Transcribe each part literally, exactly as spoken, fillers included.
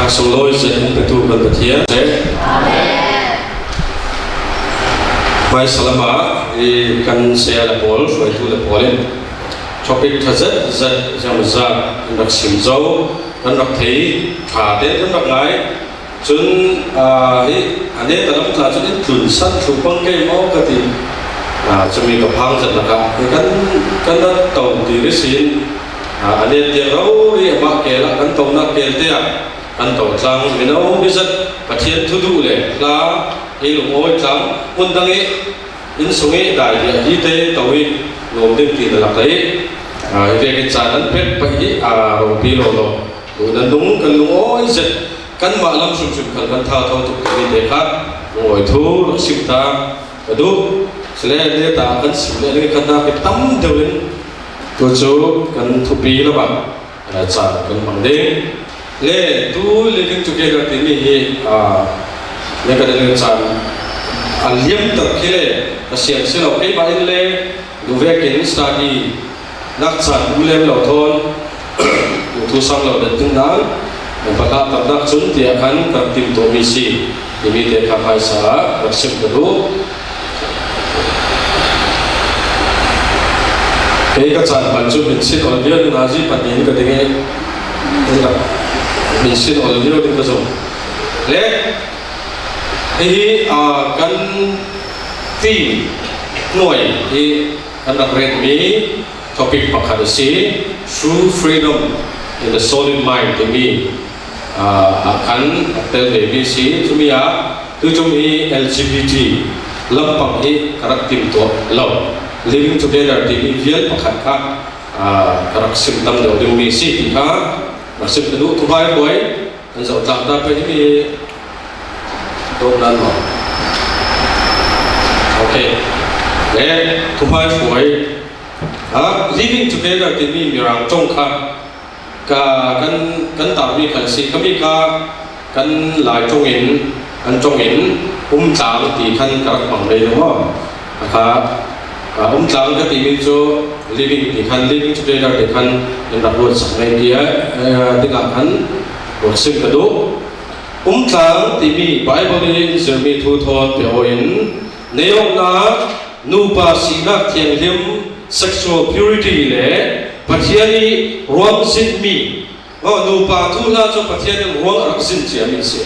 Sunglawi zet in petu kan Pathian. Hmaisa lamah i kan saya le pawl, hruaitu le pawl in topic ṭha zet zet ziangmazat kan rak sim zo, kan rak thei ṭha te kan rak ngai. Cun, aa, hi a neta lam tla cun in tlunsan thlu pang kei maw ka ti. Aa, cumi ka phang zet lakah hi kan, kan rak to dih ihsin, aa, a net tiang rori amah kel ah kan tonak kel te ah kan to tlang. Mino hi zat Pathian thu duh le hla i lungawi tlang, hmun dang i inn sung i dai bia hi te to i lawm ding ti na lak ta i, aa, hi vekin caan an pek pah hi, aa, ropi lo lo. Duh nan dung kan lungawi zet, kanmah lam hrimhrim khal kan tha tho tuk timi te kha lungawi thu rak sim ta ka duh. Cule neta kan sim le ning kan nak tam deuh in tu cu kan thupi lamah, aa, caan kan hmang ding. Le tu Living Together timi hi, aa, le kan ning caan a liamter khi le ka siang si lo, keimah in le lu vekin study nak caan um lem lo thawn, thu sang lo den ding nan, pakhat tamnak cun tiah khan kan timtuahmi si timi te kha hmaisa ah rak sim ka duh. Kei ka caan hman cu min sin ol viau ding nazi pahnih in ka ding i, min sin ol viau ding ka zong. Le, hei hi, aa, kan theme hnuai hi kan rak retmi topic pakhat a si, True Freedom in the Solid Mind timi, aa, a kan tel vemi a si. Cumi ah tucum hi L G B T lampang hi ka rak timtuah lo. Living Together timi vial pakhat kha, aa, ka rak sim tam deuh dingmi a si ti kha rak sim ka duh. Thuhmaihruai kan zoh tlang ta pei himi dawh nan maw? Okay. Le, thuhmaihruai, ah, Living Together timi Mirang ṭong kha ka, kan, kan tarmi kha a si. Kha mi kha kan Lai ṭong in, an ṭong in, um tlang ti khan ka rak hmang ve deuh maw? A kha, aa, um tlang ka timi cu living ti khan, living together ti khan in rak ruat sak ngei ti, aa, dingah khan ruat sim ka duh. Um tlang timi Bible i in zirmi thu thawn pe aw in, neiawknak, nupa sinak thianghlim, sexual purity le Pathian i ruang zinmi, aw, nupa thuhla cu Pathian in ruang a rak zin ciami a si.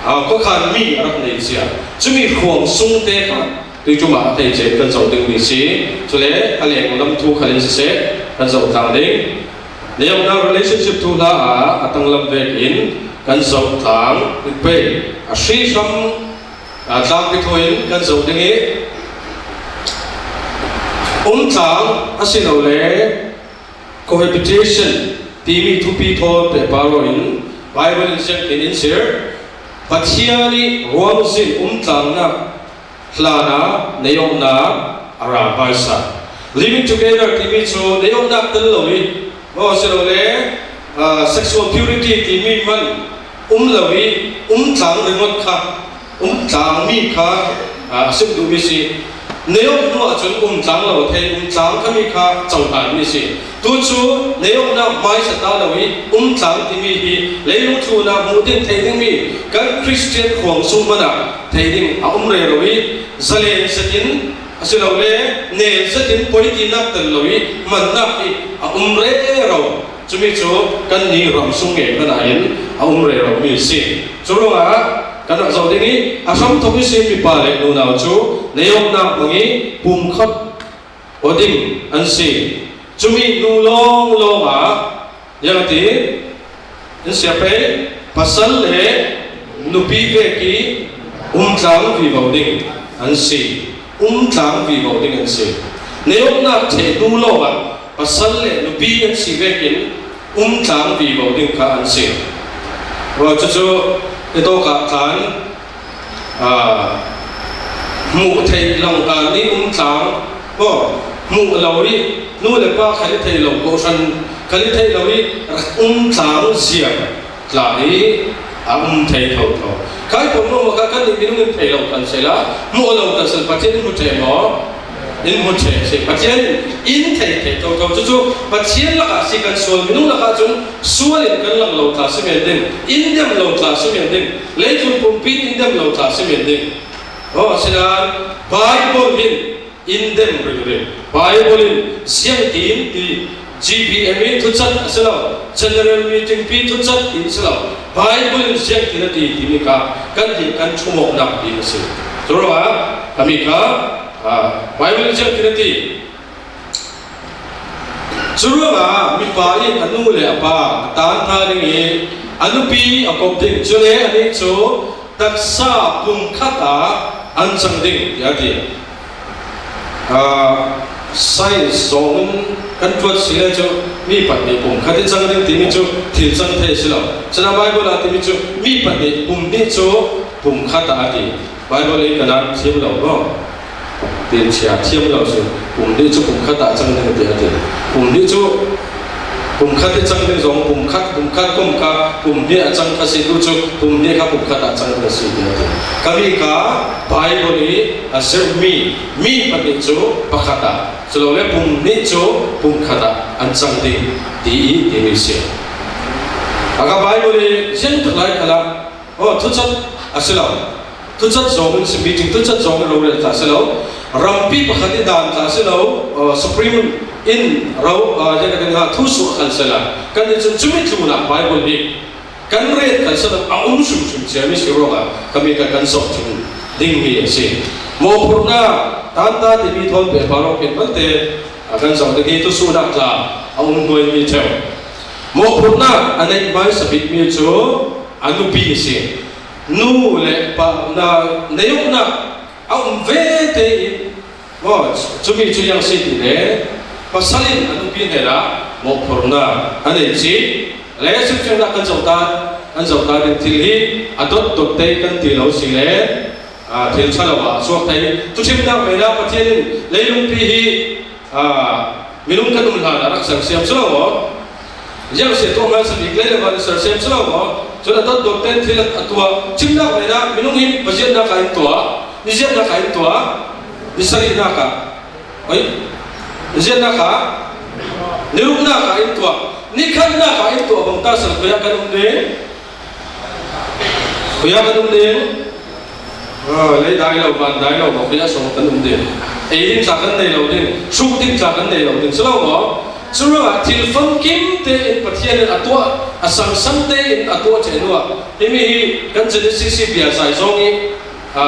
Aa, khuakhan mi a rak nei cia. Cumi hruang sung te kha tuicum ah a thei cia kan zoh dingmi a si. Cule a leng lam thu khal in siseh, kan zoh tlang ding. Neiawknak relationship thuhla ah a tanglam vekin kan zoh tlang pei. A hri hram, aa, tlangpi thaw in kan zoh ding i, um tlang asilole cohabitation timi thupi thawn pehpar aw in Bible in siangthin in sir. Pathian i ruangzin um tlangnak hlanah neiawknak a ra hmaisa. Living together timi cu neiawknak tel lo i, maw si lo le, aa, sexual purity timi man um lo i, um tlang ringawt kha, um tlangmi kha, aa, a sim duhmi si. Neiawk hnu ahcun um tlang lo thei, um tlang khami kha cohlanmi si. Tu cu neiawknak hmaisa ta lo i, um tlang timi hi leilung tlunah hmuh ding theih dingmi kan Christian hruang sung hmanah theih ding a um rero i, zalen zetin asilole nel zetin poi tinak tel lo i, hmannak hi a um rero. Cumi cu kan ni ram sung nge hmanh ah hin a um reromi a si. Cu ruangah kan rak zoh ding i, a hramthawk ihsin mipa le nunau cu neiawknak hmang i pumkhat aw ding an si. Cumi hnu lawnglawng ah, ziang a ti, in sia pei, pasal le nupi vek i um tlang vivo ding an si. Um tlang vivo ding an si. Neiawknak ṭheh hnu lawng ah pasal le nupi an si vekin um tlang vivo ding kha an si. Cucu i tawk ah khan, aa, hmuh theih langkar nih um tlang, maw, hmuh lo i nu le pa khal i thei lo, kohhran khal i thei lo i rak um tlang ziang tla hi a um thei thotho. Khai pawh maw kha kan nih minung in thei lo kan si la, hmuh lo kan si, Pathian in hmu ṭheh maw? In hmu ṭheh si. Pathian in in thei thei toto. Chu chu Pathian lakah si kan sual, minung lakah chun sual in kan lang lo tla si men ding, in dem lo tla si men ding, leitlun pumpi in dem lo tla si men ding. Aw, sinan Bible hin in dem ringring. Bible in ziang tin ti, G B M i thuchat a si lo, General Meeting pi thuchat in si lo, Bible in ziang tin a ti, ti mi kha kan ti kan thumawkna ti a si. Chu ruangah a mi kha, a, Bible in ziang tin a ti. Chu ruangah mipa in a nu le a pa a tan ta ding i a nupi a kop ding, chule a ni chu taksa pumkhat ah an chang ding, ti a ti. A, science zawng in kan tuat si le chu mi pahnih pumkhat in chang ding ti mi chu thil chang thei si lo. Chuna Bible ah ti mi chu mi pahnih pumhnih chu pumkhat ah a ti. Bible in kan an thiam lo maw? Tinchia thiam lo si. Pumhnih chu pumkhat ah chang ding ti a ti. Pumhnih chu pumkhat i chang ding zawng, pumkhat, pumkhat kum kha pumhnih a chang kha si, tu chu pumhnih kha pumkhat ah chang ding si ti a ti. Ka mi kha Bible i a ser mi, mi pahnih chu pakhat ah, chu lo le pumhnih chu pumkhat ah an chang ding ti i ti mi si. A ka Bible i ziang tak lai kha la, aw, thuchat a si lo. Thuchat zawng in si, meeting thuchat zawng in lo rel ta si lo. Rampi pakhat i dan ta si lo. Aw, Supreme in ro, aw, ziang ka ding ha, thu suah khan si la. Kan ni chun chumi tluna Bible hi kan ret khan si lo, a um sum sum cia mi si ruangah ka mi kha kan zawh thim ding mi a si. Mawhphurhna, tanta ti mi thawn pehpar awk in malte, a, kan zawh ding hi thu suahna tla a um nuai mi theu. Mawhphurhna a neih hmaisa bik mi chu a nupi a si. Nu le pa na nei awkna a um ve te in, aw, chumi chu ziang si ti le, pasal in a nupi hnenah mawhphurhna a nei chi. Le simchiangah kan zawh ta, kan zawh ta ding thil hi a dot dot te kan ti lo si le, a, thil ṭha lo ah a suak thei. Thuthimnak mena Pathian in leilungpi hi, a, minung kan um hlan a rak sersiam si lo maw? Ziang si tuah hmaisa bik lei le van sersiam si lo maw? Chun a dot dot ten thil a tuah. Thimnak mena minung hi va ziatnak ah in tuah, ni ziatnak ah in tuah, ni sarihnak ah, oi, ni ziatnak ah, ni ruknak ah in tuah, ni khatnak ah in tuah bang ta sal khuiah kan um ding. Khuiah kan um ding. Ah, lei dai lo, van dai lo, maw khuiah sung kan um ding. Ei ding tla kan nei lo ding, suk ding tla kan nei lo ding si lo maw? Chu ruangah thil famkim te in Pathian in a tuah, a sangsang te in a tuah ṭheh hnuah, himi hi kan Genesis i bia zai zawng i, a,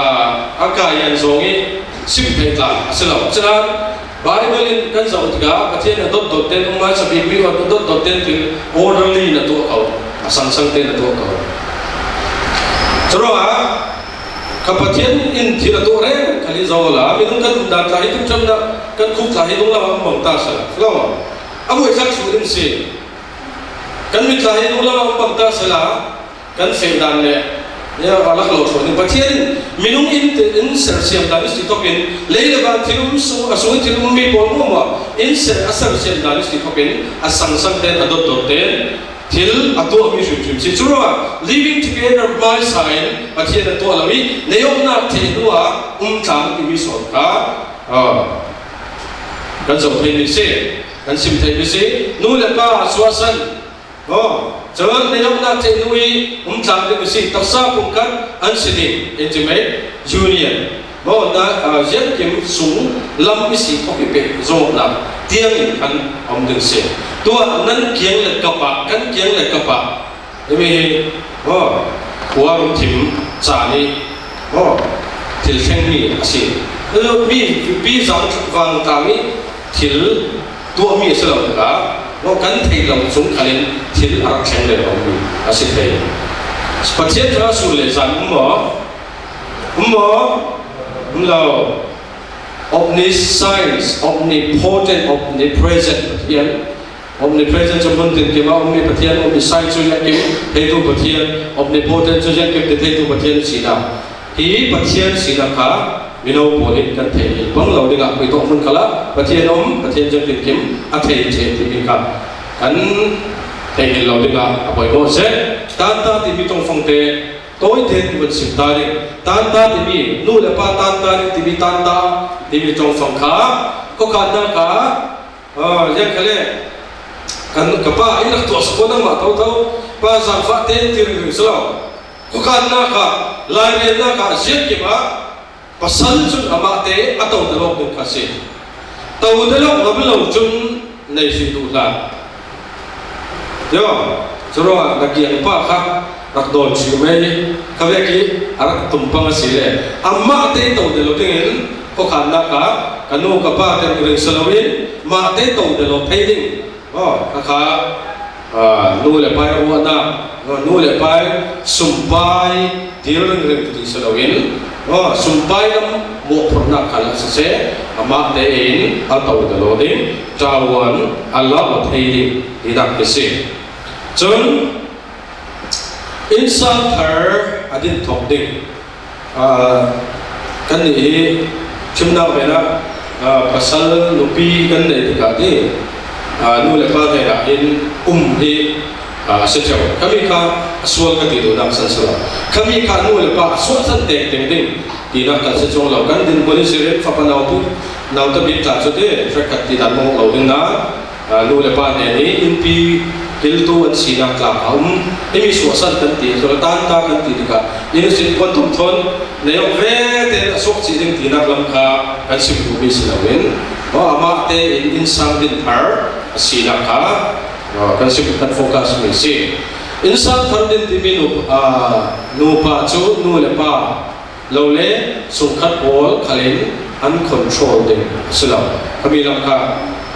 a kai an zawng i sim thei tla a si lo. Chuan Bible in kan zoh tikah Pathian a dot dot ten um hmaisa bik mi, a dot dot ten thil orderly in a tuah kho, a sangsang te in a tuah kho. Chu ruangah kha Pathian in thil a tuah reng kha hi zo la, minung kan um dan tla hi, tumchamna kan khuk tla hi, dunglam a um bang ta sela, si lo maw? A buaithlak thu ding si. Kan mit tla hi, dunglam a um bang ta sela, kan feh dan le, ya, a lak lo thawh ding. Pathian in minung in te in sersiam dan i si thawkin, lei le van thil um sung, a sung i thil um mi pawl muahmuah in ser, a sersiam dan i si thawkin, a sangsang ten, a dot dot ten thil a tuah mi hrimhrim si. Chu ruangah living together hmaisa in Pathian a tuah lo i, nei awkna ṭheh hnuah um tlang timi sawn kha, ah, kan zoh thei mi si, kan sim thei mi si. Nu le pa suahsan, aw, chuan nei awkna ṭheh hnu i um tlang ding i si, taksa pumkhat an si ding, intimate union. Maw, na, ah, ziangkim sung lam i si thawk i peh zawkna tiang in khan a um ding si. Tuah nan kiang le kapah, kan kiang le kapah, himi hi, aw, khuarum thim chan i, aw, thil thleng mi a si. Mi pi zang vang tlang i thil tuah mi a si lo ka, maw, kan theih lo chung khalin thil a rak thleng leh a um mi a si thei. Pathian ṭha sur leh zan um maw? Um maw? Um lo. Omniscience, omnipotent, omnipresent Pathian. Omnipresent chu hmun tin kim a um mi Pathian, omniscience chu ziangkim theitu Pathian, omnipotent chu ziangkim ti theitu Pathian sina. Hi Pathian sina kha mino pawl in kan theihnghilh bang lo dingah khui tawh hmun khalah Pathian a um, Pathian ziangkim a thei ṭheh timi kha kan theihnghilh lo dingah a pawimawh se. Tanta timi tawngfangte Tawite tu kan sim ta ding. Tanta timi, nu le pa tanta ding timi tanta, timi tawng fang kha. Khuakhanna kha, ah, ziang kha le, kan, ka pa in lak tuah sa ko nangmah tho tho, pa zangfah te tir ring sa lo. Khuakhanna kha, lairelna kha, ziak kip ah, pasal cun amahte a to dalawk ding kha si. To dalawk ngam lo cun nei si duh hlah. Yo, curuangah na kiang pa kha rak dawn si mei, kha vek i a rak tum pang a si le. Amahte to dalawk dingin khuakhannak kha ka nu ka pa te ring sa loin mahte to dalawk thei ding. Aw, kha kha, aa, nu le pa i ruahnak, aa, nu le pa i sumpai dil ringring ti si loin, aa, sumpai lam mawhphurhnak kha la siseh, amahte in a to dalaw ding, ṭuan a la aw thei ding tinak a si. Cun, innsang thar a din thawk ding. Aa, kannih hi thimnak velah, aa, pasal nupi kan neih tikah hi, aa, nu le pa hnenah hin um hi, aa, a si ṭheu. Khami kha a sual ka ti duhnak san si lo. Khami kha nu le pa a suahsan tengteng ding tinak kan si cuang lo. Kan dinhmun ihsin fapa naupi, nauta bik tla cu ti hrekkhat ti dan mawngh lo ding nain, aa, nu le pa hnen i innpi kiltu an sinak tla kha um. Himi suahsan kan ti, sual tanta kan ti tikah, inn sin puan thum thawn nei awk ve tein a suak cih ding tinak lam kha kan sim duhmi si loin, aw, amahte in innsang din thar a sinak kha, aw, kan sim, kan focus mi si. Innsang thar din timi nu, aa, nupa cu nu le pa lo le sungkhat pawl khal in an control ding a si lo. Khami lam kha,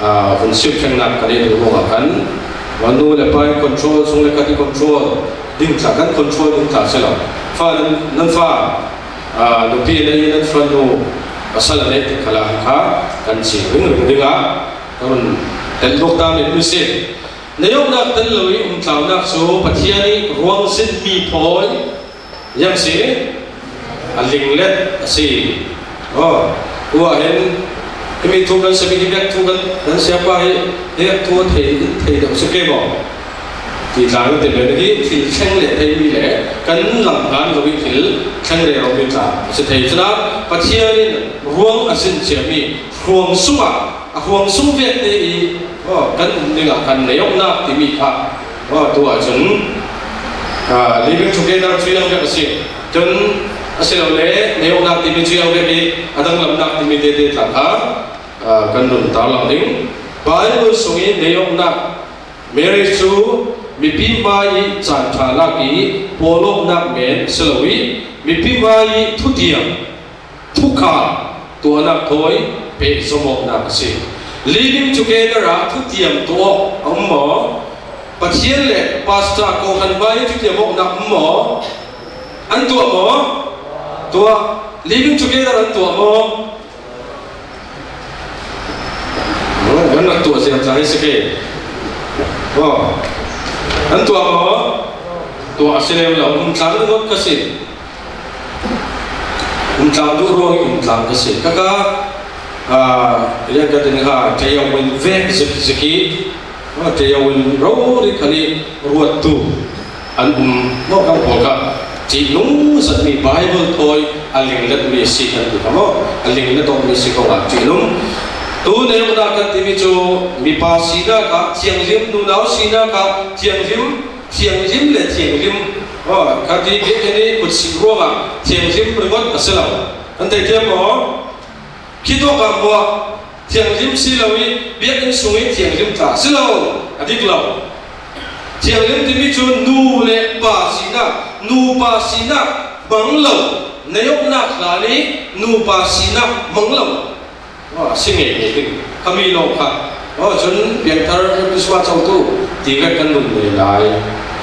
aa, vun sim thlengnak kan i duh ruangah khan, aa, nu le pa in control, sung le khat i control ding tla, kan control ding tla a si lo. Fa nan, nan fa, aa, nupi a nei i nan fanu pasal a nei ti khalah kha kan ci ringring dingah kan run tel duak ta mi si. Neiawknak tel lo i umtlaunak cu Pathian i ruang zinmi pawl ziang si, a linglet a si. Aw, tuah hin himi thu kan sim i, hi bek thu kan, kan siapa hi, hi bek thu thei, thei deuh si ke maw? Ti tlang ti men hi thil thleng leh theimi le kan langhngan lo i thil thleng rero mi tla a si thei. Cunak Pathian in ruang a zin ciami ruang sungah, a huang sung vekte i, aw, kan um dingah kan neiawknak timi kha, aw, tu ahcun, aa, living together cu yang vek a si. Cun asilole neiawknak timi cu yang vek i a danglamnak timi tete tla kha, aa, kan run tarlang ding. Bible sung i neiawknak, marriage, cu mipi hmai i caan ṭha lak i pawlawknak men a si lo i mipi hmai i thutiam, thukhar tuahnak thawi pehzom awknak a si. Living together ah thutiam tuah awk a um maw? Pathian le pastor kawhhran hmai thutiam awknak um maw? An tuah maw? Tuah. Living together an tuah maw? Kan rak tuah zia tla hi si ke. Aw. An tuah maw? Tuah a si lem lo. Um tlang ringawt ka si. Um tlang duh ruang i um tlang ka si. Kaka, aa, rian ka ding ha, ṭayo in vek zik zik i, aa, ṭayo in rori khan i ruattu an um maw, kan pawl kha ṭihnung zatmi Bible thawi a linglet mi si kan ti kha maw, a linglet awk mi si ko ah ṭihnung. Tu neiawknak kan timi cu mipa sinak ah thianghlim, nunau sinak ah thianghlim, thianghlim le thianghlim, aw, kha ti biakinn i kutsik ruangah thianghlim ringawt a si lo. Kan theithiam maw? Khi tawk ah maw thianghlim si lo i biakinn sung i thianghlim tla si lo, a dik lo. Thianghlim timi cu nu le pa sinak, nupa sinak mang lo, neiawknak hlan i nupa sinak mang lo. Aw, a si ngei ngei ding. Khami lawng kha. Aw, cun piangthar Christmas cotu ti vek kan nun ngei lai.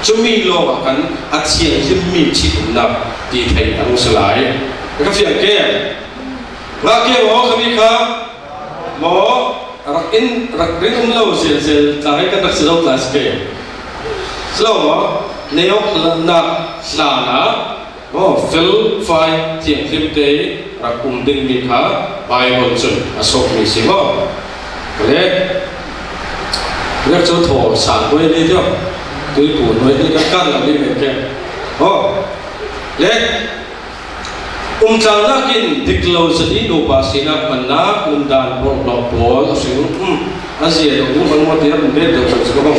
Cumi lawngah kan a thianghlimmi ṭhitumnak ti thei a rung si lai. Ka fiang ke. Ngah ke maw khami kha? Maw, rak in, rak rin um lo zelzel tla he kan rak si zo tla si ke. Si lo maw? Neiawknak hlan ah Aw, felfai thianghlimte rak um dingmi kha Bible cun a sawhmi si maw? Le, vek cu thaw san hnuai ni tiah, tuipu hnuai ni kan kan lo ding ve ke. Aw, Le, umtlangnak in dik lo zat i nupa sinak hmannak nundan bawlhhlawh pawl a hring, um, a zia deuh ding hmanh maw tiah um bet deuh deuh si ko.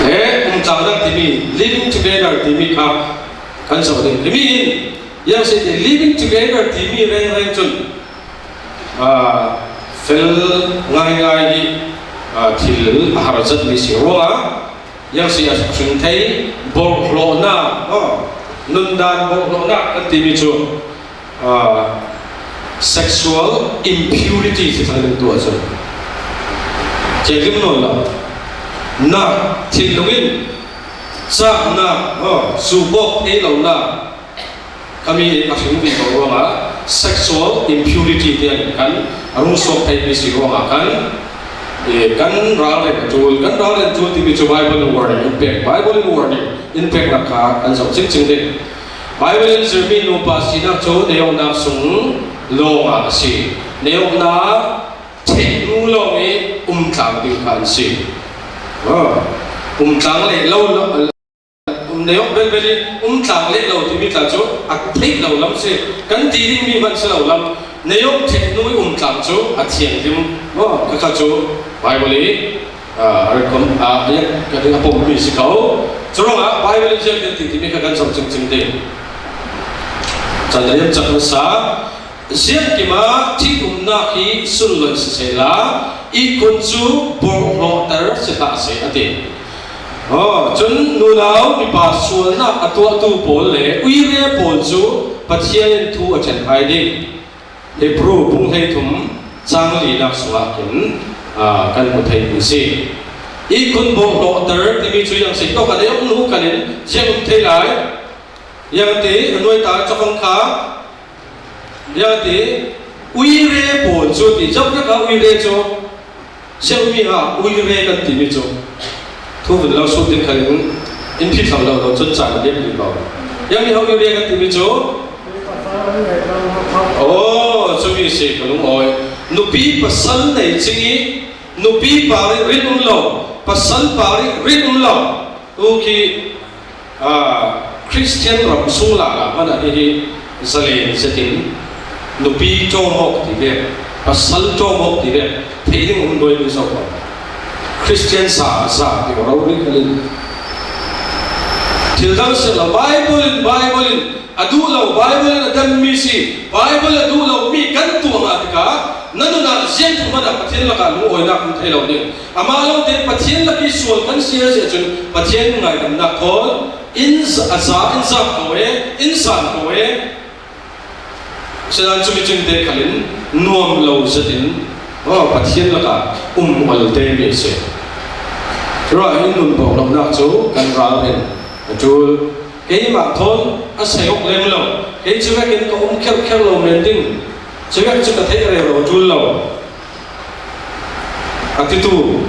Le, umtlangnak timi, living together timi kha kan zoh ding. Timi in, yang si ti living together timi rengreng cun, aa, fel ngaingai hi, aa, thil a har zatmi si ruangah, yang si a hring thei, bawlhhlawhnak, aw, nundan bawlhhlawhnak kan timi cu, aa, sexual impurity si thang ding tu ah cun thianghlim nawn lo. Nak, thinlung in cahnak, aw, zubawk thei lonak, khami a hring vivo ruangah sexual impurity tiang kan a rung suak theihmi si ruangah kan, eh, kan ralrin a ṭul, kan ralrin a ṭul timi cu Bible in warning in pek, Bible in warning in peknak kha kan zoh cingcing ding. Bible in zirmi nupa sinak cu neiawknak sung lawngah a si. Neiawknak ṭhehnu lawng i umtlang ding kha an si. Ah, umtlang leh lo, lo, Um, neiawk belbel i umtlang leh lo timi tla cu a theih lo lam si. Kan ti dingmi hmanh si lo lam. Neiawk ṭhehnu i umtlang cu a thianghlim maw? Kha kha cu Bible i, ah, a rekom-, ah, a, a pommi si ko. Curuangah Bible in ziangtin ti timi kha kan zoh cingcing ding. Caan riam cak hmasa. Ziangkim ah ṭhit umnak hi sunloih sisehla, ihkhun cu bawrhhlawhter si hlah seh, a ti. Aw, cun nunau mipa sualnak a tuahtu pawl le uire pawl cu Pathian in thu a ṭhen hai ding. Hebru bung hleithum cang linak sungah khin, aa, kan hmu theimi si. Ihkhun bawrhhlawhter timi cu yang si. Tawk a deuh nu khan in ziang um thei lai. Yang ti, a nuai ta cawfang kha. Ziangti uire pawl cu ti, zoh rek ah uire cu, ziangmi ha uire kan timi cu, thu vun lo sut ding kha in, in phit lo lo lo cun caan a liam ding lo. Ziangmi ha uire kan timi cu, aw, cumi si ka lungawi. Nupi pasal nei cing i, nupi par i rin um lo, pasal par i rin um lo. Tu khi, aa, Khristian ram sung lala hmanh ah hihi zalen zetin nupi ṭawm awk ti vek, pasal ṭawm awk ti vek, theih ding um duai mi zoh lo. Khristian sa a sa ti rori khalin thil dang si lo. Bible in, Bible in a duh lo, Bible in a demmi si, Bible a duh lo mi kan tuah ngah tikah na nun ah ziangtu hmanh ah Pathian lakah lungawinak um thei lo ding. Amah lawngte Pathian lak i sual kan si a si ahcun Pathian ngaidamnak thawn in za-, a za in zam ko e, in san ko e. Sinain cumi cingte khalin nuam lo zetin, aw, Pathian lakah um ual te mi a si. Curuangah in nun bawk lonak cu kan ralrin a ṭul. Keimah thawn a sei awk lem lo. Kei cu vekin ka um kherkher lo men ding. Cu vek cu ka theih rero ṭul lo. A titu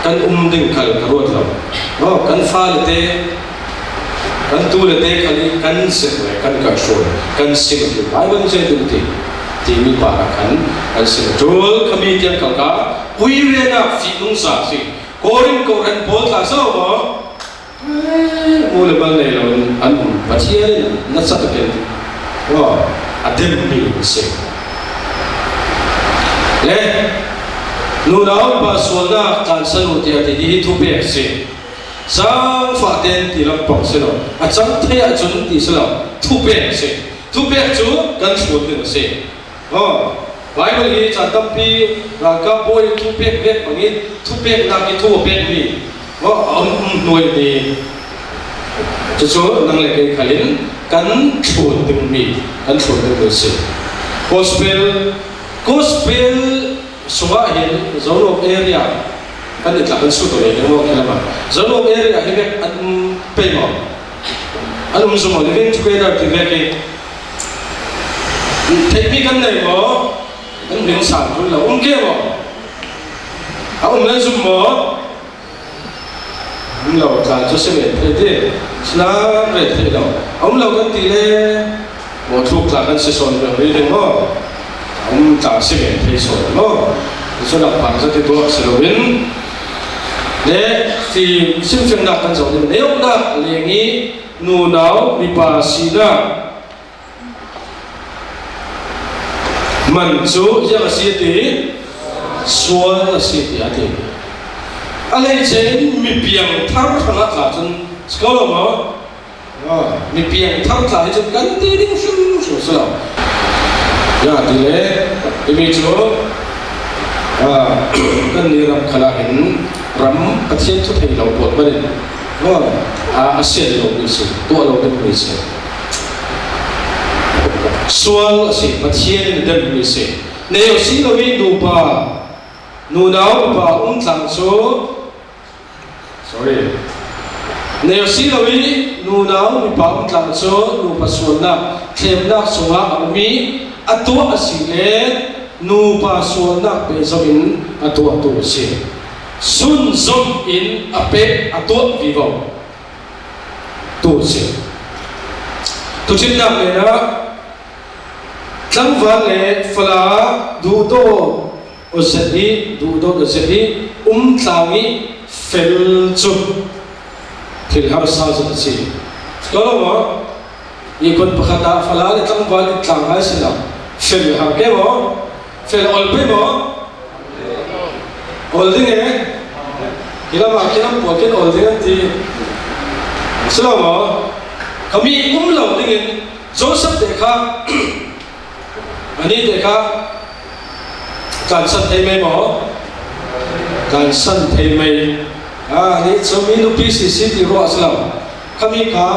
kan um ding khal ka ruat lo. Aw, kan fale te, kan tule te khal i kan zirh le kan karhruai, kan sim a ṭul. Bible in zeitin ti, timi parah khan kan sim a ṭul. Khami tiang khal kha uirenak fihnung sa a si. Korin kohhran pawl tla si lo maw? Mu le mal nei loin an um. Pathian in nasa takin, aw, a demmi an si. Le nunau mipa sualnak tlansan uh tiah ti hi thupek a si. Zaangfah tein ti lampang si lo. A cang thei ahcun ti si lo. Thupek a si. Thupek cu kan ṭhuan ding a si. Aw, Bible hi caan tampi ralkap bawi in thupek vek bangin thupeknak i thu a pekmi, aw, a um, um hnuaimi. Cucu nang le kei khalin kan ṭhuan dingmi, kan ṭhuan dingmi a si. Gospel, gospel sungah hin Zonuam area kan i tla kan sut aw ding maw, khi lamah Zonuam area hi vek an um pei maw? An um zumh aw, living together ti vek hi. Theihmi kan nei maw? An hming sang run lo. Um ke maw? A um nan zum maw? Um lo tla cu si men thei ti. Sinan rel thei lo. A um lo kan ti le maw, thuk tla kan si sawn reng rih ding maw? A um tla si men thei sawn maw? Cu nak pang zat i tuah si loin le ti simfiangnak kan zoh ding. Neiawknak leng i nunau mipa sihna man cu ziang a si ti, sual a si ti a ti. A hleice in mi piangthar hrangah tla cun si ko lo maw? Ah, mi piangthar tla hi cun kan ti ding hrimhrim si lo. Ya, tile, himi cu, ah, kan ni ram khalah hin ram Pathian thu thei lo pawl hmanh in, ah, a sian lo mi si, tuah lo ding mi si. Sual a si, Pathian in a dem mi si. Neu si lo i nupa, nunau upa um tlang cu, sorry. Neu si lo i nunau mipa um tlang cu nupa sualnak, thlemnak sungah a um i a tuah a si le nupa sualnak pehzom in a tuah tu a si. Sun zom in a peh a tuah vivo tu a si. Tuṭhimnak men ah tlangval le fala duhdaw aw zet i, duhdawt aw zet i um tlang i fel cu thil harsa zet a si. Ko lo maw? I kun pakhat ah fala le tlangval i tlang hai si lo. Fel har ke maw? Fel ol pei maw? Ol ding e. Kilam ah kilam pawl kin ol ding an ti. Si lo maw? Kami um lo ding in Joseph te kha Ani te kha tlansan thei mai maw? Tlansan thei mai. Ah, ani cu mi nupi sisi ti ruah a si lo. Khami kha,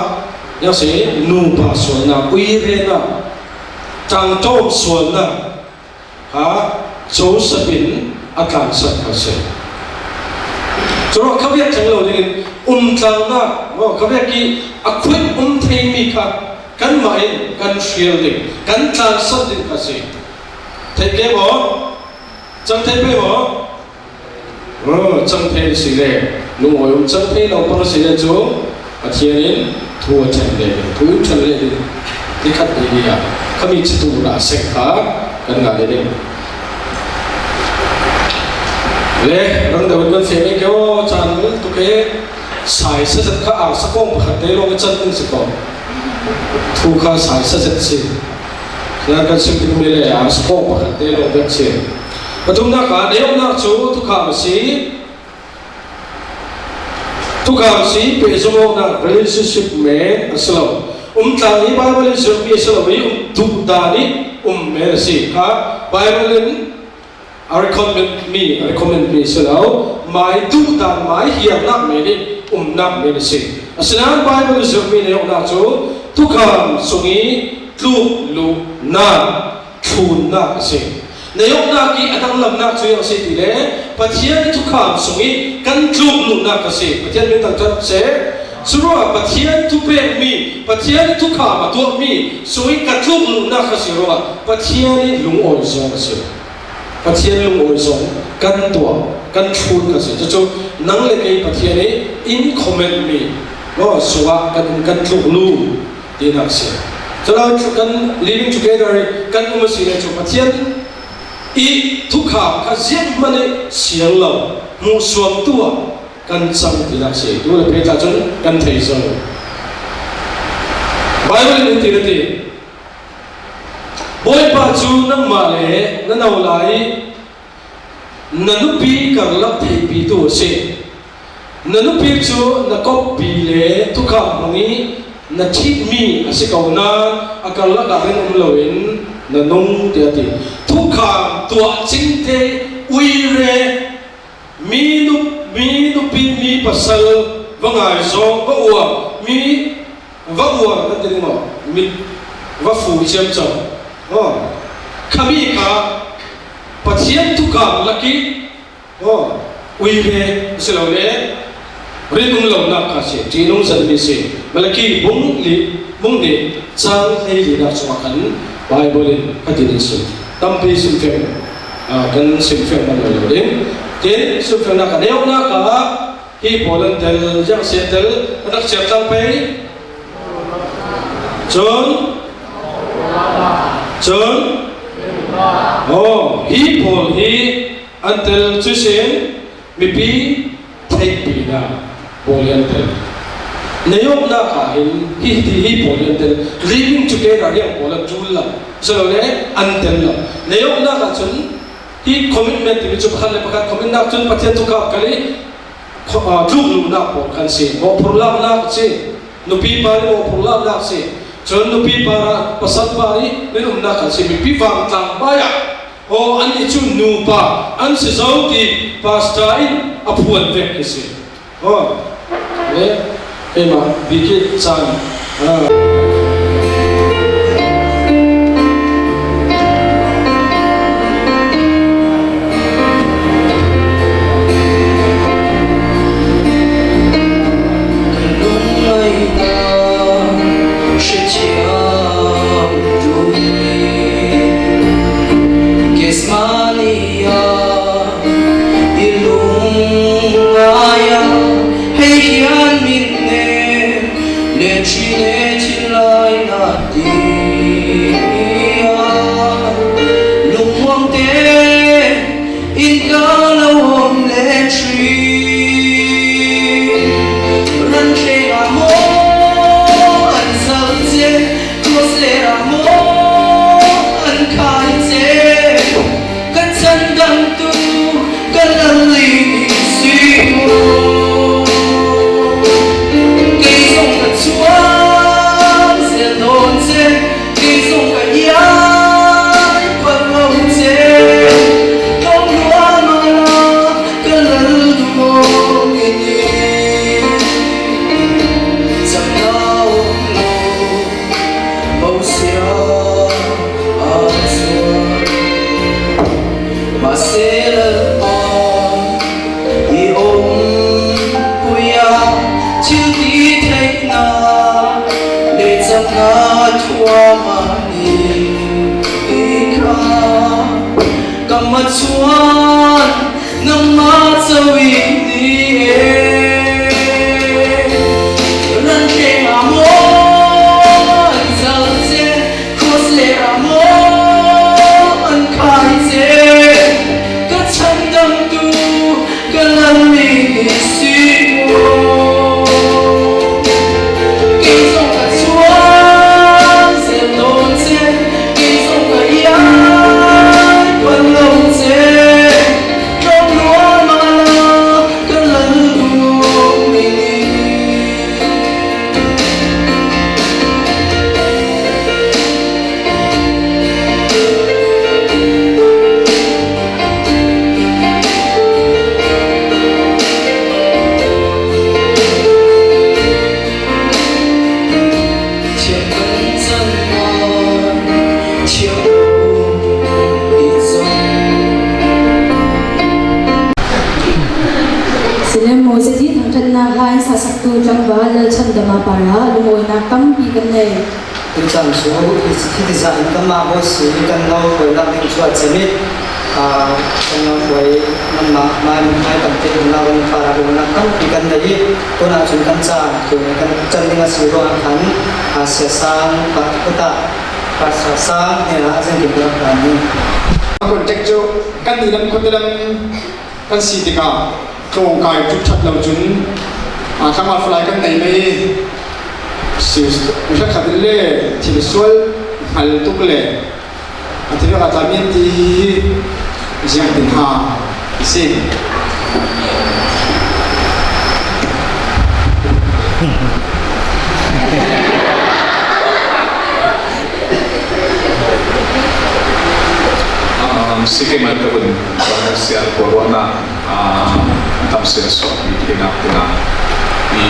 ziang si, nupa sualnak, uirenak, ṭangṭawm sualnak kha Joseph in a tlansan kha si. Curuah khaviak theng lo dingin umtlangnak, maw, khaviak i a khuit um theimi kha kanmah in kan hrial ding, kan tlansan ding kha si. Theih ke maw? Cang thei pei maw? Oh, cang thei si le, lungawi um cang thei lo pang si le cu Pathian in thu a ṭhen le, thu in ṭhen le ding. Nikhat ni ni ah khami cu tu rah seng kha kan ngah le ding. Le, rang deuh in kan feh mai ke aw, caan tuk e, sai sa zet kha arsa kong pakhat te lawng i can ding si ko. Thu kha sai sa zet si. Nan kan sim ding mi le arsa kong pakhat te lawng bek si. Pathumnak ah, nehawknak cu thukham a si. Thukham a si, pehzom awknak relationship men a si lo. Umtlang hi Bible in zirhmi a si lo i, um duhdan i um men a si. Kha Bible in a recommend mi, a recommend mi si lo, mai duhdan, mai hiarnak men i umnak men a si. Asinain Bible zirhmi nehawknak cu thukham sung i tluk luhnak, thlunnak a si. Nehawknak i a danglamnak cu ziang a si ti le Pathian i thukham sung i kan tluk luhnak a si. Pathian min thangṭhat seh. Curuah Pathian thupekmi, Pathian i thukham a tuahmi sung i ka tluk luhnak a si ruah Pathian i lungawi zong a si. Pathian lungawi zong kan tuah, kan thlun kha si. Cucu nang le kei Pathian i in comment mi, maw, sungah kan, kan tluk lu tinak si. Culo kan living together i kan um a si le cu Pathian i thukham kha zianghman i siang lo, hmuhsuam tu ah kan cang tinak si. Tu le pei ta cun kan thei zo. Bible in ti na ti. Bawipa cu nangmah le na no lai i na nupi karlak theihpitu a si. Na nupi cu na koppi le thukham hmang i na ṭhitmi a si ko nain a karlak ah rin um loin na nung, tiah a ti. Thukham tuah cingte uire Mi nu, mi nupi, mi pasal va ngaizawng, va uar, mi va uar kan ti ding maw? Mi va fu ciamco. Aw. Khami kha Pathian thukham lak i, aw, ui ve a si lo le, rin um lonak kha si, ṭihnung zetmi si. Malaki bung li, bung nih, cang hleilinak chungah khan Bible in kha ti ding si. Tampi simfiang, ah, kan simfiang man lo ding. Tin, simfiangnak a nehawknak ah hi pawl an tel, ziang si an tel, kan rak chiar tlang pei. Cun, cun, oh, hi pawl hi an tel cu sin, mipi theihpinak pawl hi an tel. Nei awknak ah hin hi, hi, hi pawl hi an tel. Living together hi ang pawl a ṭul lo. Silo le an tel lo. Nei awknak ah cun hi commitment timi cu pakhat le pakhat commitnak cun Pathian thukap kal i kho-, aa, tlukluhnak pawl kan si. Mawhphurh laknak si. Nupi pa i mawhphurh laknak si. Cun nupi pa, pasal pa i rinumnak kan si. Mipi vangtlang hmaiah aw, annih cu nupa an si zo ti pastor in a phuan vek hi si. Aw, le, keimah bik i caan, ah. Ka lungngaihna hrethiam dun i Gethsemane ah i lungngai ah hei hian min ne le ṭhi ne thinlai na ti ah lungmuang te in ka lo awm le ṭhi. Ran thleng ah maw an zal ce, cross le ah maw an khai ce, ka changdamtu ka lal i si maw? Kei zong ka chuang zel nawn ce, kei zong ka iai pal lo ce, tlawm lua mah la ka lal lungawng in i cang lo, lo, Mosia a chuan. Mahse Lalpa i awmpui ah thiltitheinak le camna thuam a ni kha. Kamah chuan nangmah co i ni e. Ran thleng ah maw an zal ce, cross le ah maw an khai ce, ka changdamtu ka lal i si maw? Kei zong ka chuang zel nawn ce, kei zong ka iai pal lo ce, tlawm lua mah la ka lal lungawng in i Silem Moses i thangṭhatnak hla in sasaktu tlangval Lalchan Dama parah lungawinak tampi kan nei. Tucaan cu hiti zah in kanmah hawi si kan lo hawinak ding cu a cem i, aa, kan lo hawi nanmah mai, mai kan tek lo in parah lungawinak tampi kan nei i, tunah cun kan caan tu kan can ding a si ruangah khan, aa, Sia Sang, pa, kutah, Pastor Sang hnenah zengkim kan hlan ding. Contact cu kan ni lam khuate lam kan si tikah tlawngkai ṭup ṭhat lo cun, aa, tlangval Falam kan nei mai. Siu, hrekkhat in le thil sual hngal tuk le a thil a tla men ti hi ziangtin ha a si. Um, si keimah ka vun, um, sial pawlruahnak, um, tam si a suak i theinak dingah i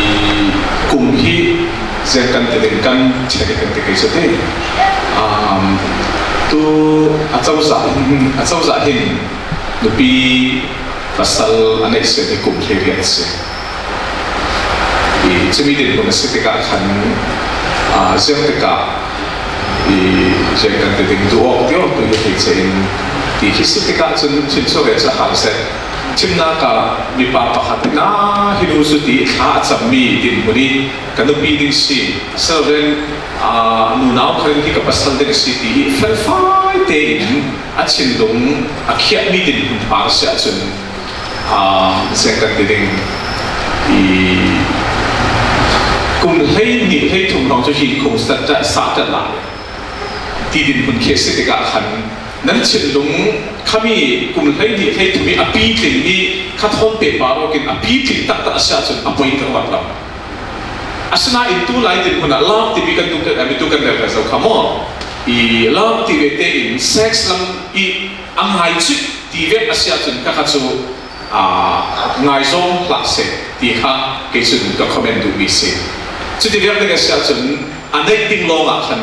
kum hi ziang kan ti ding kan chiah kan ti kei cu ti. Um, tu a cozah hin, a cozah hin nupi pasal a neihsiat hi kum hleiriat a si. I cumi dinhmun a si tikah khan, aa, ziang tikah i ziang kan ti ding duh awk ti awk tu hi thei cein ti hi si tikah cun chim cu ve cu a hau zet. Chimnak ah mipa pakhat in, "Aa, hi nu cu," ti i thla a cammi dinhmun i ka nupi ding si, a si loin, aa, nunau kha in hi ka pasal ding si ti i felfai tein a thinlung a khiahmi dinhmun par si ahcun, aa, ziang kan ti ding i Kum hleihnih hleithum hrawng cu hi khung sat ṭah, sa ṭah lai ti dinhmun khi a si tikah khan nan thinlung khami kum hleihnih hleithum i a pitling i kha thawn pehpar awkin a pitling taktak a si ahcun a poi ka ruat lo. Asinain tu lai dinhmun ah love timi kan tuk, eh, mi tu kan rel zo kha maw? I love ti ve tein sex lam i a ngai cuih ti vek a si ahcun ka kha cu, aa, ngaizawng hlah seh ti kha kei cun ka comment duhmi si. Cuti vek ding a si ahcun a neih ding lawngah khan,